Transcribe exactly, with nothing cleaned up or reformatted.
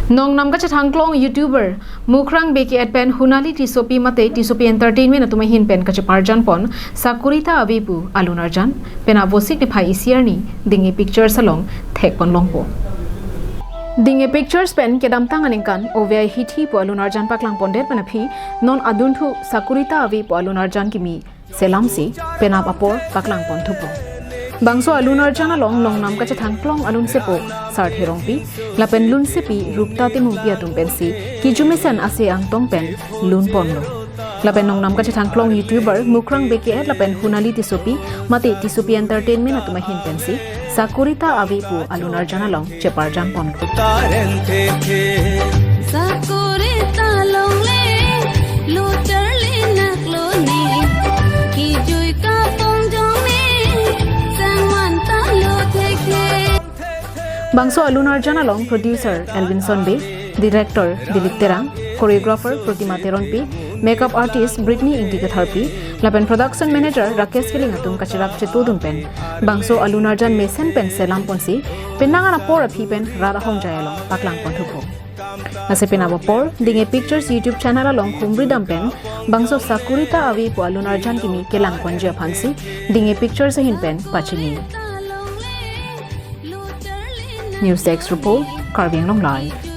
Nongnam kachethangklong YouTuber Mukrang Bey ke-et pen Hunali Tissopi mate Tissopi Entertainment atum ahin pen kacheparjan pon Sakuri Ta Ave pu alun arjan penap Vosik niphai isi arni Dinge Pictures along thekpon longpo. Dinge Pictures pen kedamtang aningkan Ovai Hithi pu alun arjan paklang pondet pen aphi non adunthu Sakuri Ta Ave pu alun arjan kimi selamsi penap apor paklang pon thupo. Bangso alun arjan along nongnam kachethangklong alun sepo Sarthe Rongpi lapen lunsepi Rupta Timungpi atum pensi kejumesen ase angtong pen lun ponlo. Lapen nongnam kachethangklong YouTuber Mukrang Bey ke-et lapen Hunali Tissopi mate Tissopi Entertainment atum ahin pensi Sakuri Ta Ave pu alun arjan along cheparjan ponlo. Sakuri ta longle, lutar linak lo ni, kijui kapong jong ni, sangwan ta lo thekthe. Bangso alun arjan along producer Elvinson Bey, director Dilip Terang, choreographer Protima Teronpi, makeup artist Britney Ingti Katharpi, lapen production manager Rakesh Killing atum kacherap chetodun pen bangso alun arjan mesen pen selam ponsi penang an apor aphi pen rat ahongjai along paklang pon thupo. Lasi penap apor Dinge Pictures YouTube channel along humri dam pen bangso Sakuri Ta Ave pu alun arjan kimi kelang ponji aphansi Dinge Pictures ahin pen pachini. News Desk Report, Karbi Anglong Live.